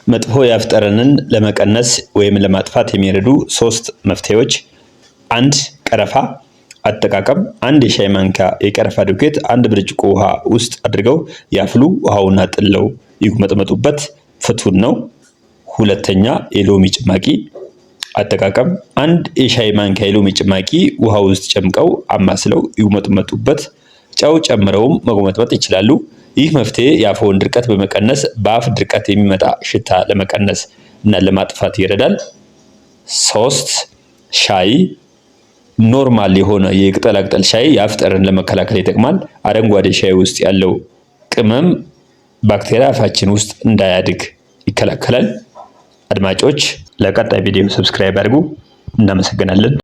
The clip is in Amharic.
መጥፎ የአፍ ጠረንን ለመቀነስ ወይም ለማጥፋት የሚረዱ ሶስት መፍትሄዎች። አንድ፣ ቀረፋ። አጠቃቀም፦ አንድ የሻይ ማንኪያ የቀረፋ ዱቄት አንድ ብርጭቆ ውሃ ውስጥ አድርገው ያፍሉ። ውሃውን አጥልለው ይጉመጥመጡበት። ፍቱን ነው። ሁለተኛ፣ የሎሚ ጭማቂ። አጠቃቀም፦ አንድ የሻይ ማንኪያ የሎሚ ጭማቂ ውሃ ውስጥ ጨምቀው አማስለው ይጉመጥመጡበት። ጨው ጨምረውም መጉመጥመጥ ይችላሉ። ይህ መፍትሄ የአፍዎን ድርቀት በመቀነስ በአፍ ድርቀት የሚመጣ ሽታ ለመቀነስ እና ለማጥፋት ይረዳል። ሶስት፣ ሻይ። Normal የሆነ የቅጠላቅጠል ሻይ የአፍ ጠረን ለመከላከል ይጠቅማል። አረንጓዴ ሻይ ውስጥ ያለው ቅመም ባክቴሪያ አፋችን ውስጥ እንዳያድግ ይከላከላል። አድማጮች፣ ለቀጣይ ቪዲዮ subscribe አድርጉ። እናመሰግናለን።